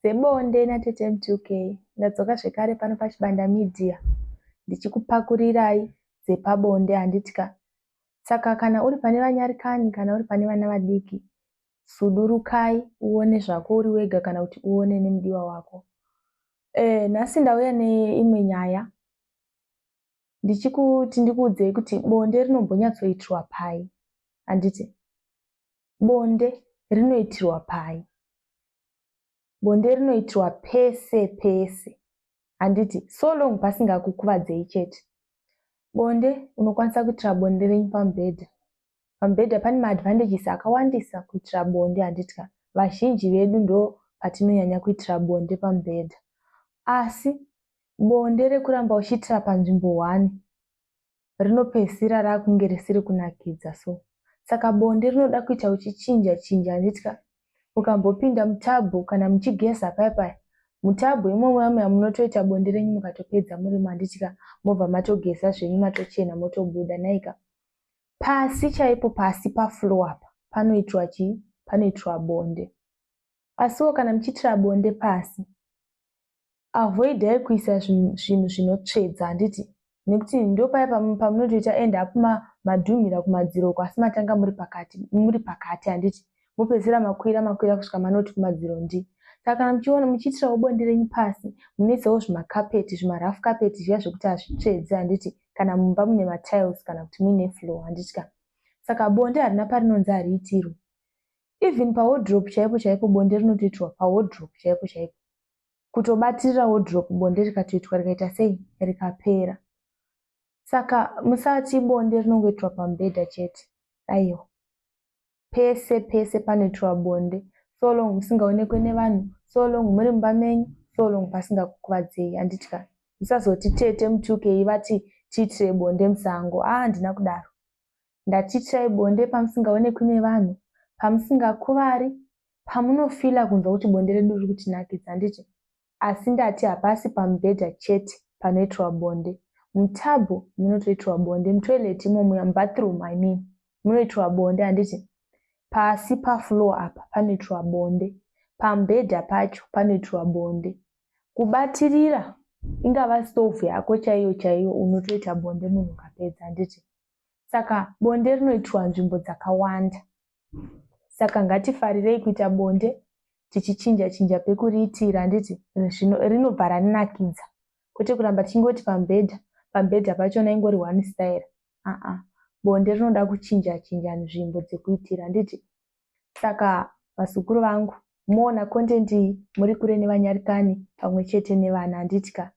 Dzebonde natete M2K. Ndadzoka zvekare pano paChibanda Media ndichikupakurirai dzepabonde handiti ka. Saka kana uri pane vanyarikani kana uri pane vana vadiki sudurukai uone zvako uri wega kana kuti uone nemudiwa wako. Nhasi ndauya neimwe nyaya ndichikuti ndikuudzei kuti bonde rinombonyatsoitirwa pai handiti. Bonde rinoitirwa pai? Bonde rinoitirwa pese pese handiti so long pasingakukuvadzei chete. Bonde unokwanisa kuitira bonde renyu pamubhedha. Pamubhedha pane maadvantages akawandisa kuitira bonde handiti ka. Vazhinji vedu ndo patinonyanya kuitira bonde pamubhedha. Asi bonde rekuramba uchiitira panzvimbo one rinopedzisira rakunge risiri kunakidza so. Saka bonde rinoda kuita uchichinja chinja handiti ka. Ukambopinda mutabhu kana muchigeza paya paya mutabhu imomo muya munotoita bonde renyu mukatopedza murimo handiti ka mobva matogeza zvenyu matochena motobuda nhaika. Pasi chaipo pasi pafloor apa panoitwa chii? Panoitwa bonde. Asiwo kana muchiitira bonde pasi avoidai kuisa zvinhu zvinotsvedza handiti nekuti ndopaya pamunotoita end up madhumhira kumadziro uko asi matanga muri pakati muri pakati handiti mopedzisira makwira makwira kusvika manoti kumadziro ndi. Saka kana muchiona muchiitirawo bonde renyu pasi munoisawo zvimakapeti zvimarafu kapeti zviya zvekuti hazvitsvedzi handiti kana mumba mune matiles kana kuti muine floor handiti ka. Saka bonde harina parinonzi hariitirwi. Even pawardrobe chaipo chaipo bonde rinotoitirwa pawardrobe chaipo chaipo. Kutobatirira wardrobe bonde rikatoitwa rikaita sei rikapera. Saka musati bonde rinongoitwa pamubhedha chete. Aiwa. Pese pese panoitwa bonde. So long musingaonekwe nevanhu, so long muri mumba menyu, so long pasingakukuvadzei handiti ka. Musazoti tete mutukei vati tiitire bonde musango. Ah handina kudaro. Ndati itirai bonde pamusingaonekwi nevanhu, pamusingakuvari, pamunofila kunzwa kuti bonde redu riri kutinakidza handiti? Asi ndati hapasi pamubhedha chete panoitirwa bonde. Mutub munotoitirwa bonde, mutoilet imomuya, mubathroom I mean, munoitirwa bonde handiti? Pasi pafloor apa panoitirwa bonde, pamubhedha pacho panoitirwa bonde. Kubatirira ingava stove yako chaiyo chaiyo unotoita bonde munhu ukapedza handiti? Saka bonde rinoitirwa nzvimbo dzakawanda. Saka ngatifarirei kuita bonde tichichinja chinja pekuriitira handiti rinobva ranakidza kwete kuramba tichingoti pamubhedha pamubhedha pachona ingori one style aa bonde rinoda kuchinja chinja nzvimbo dzekuitira handiti. Saka vazukuru vangu moona content iyi muri kure nevanyarikani pamwe chete nevana handiti ka.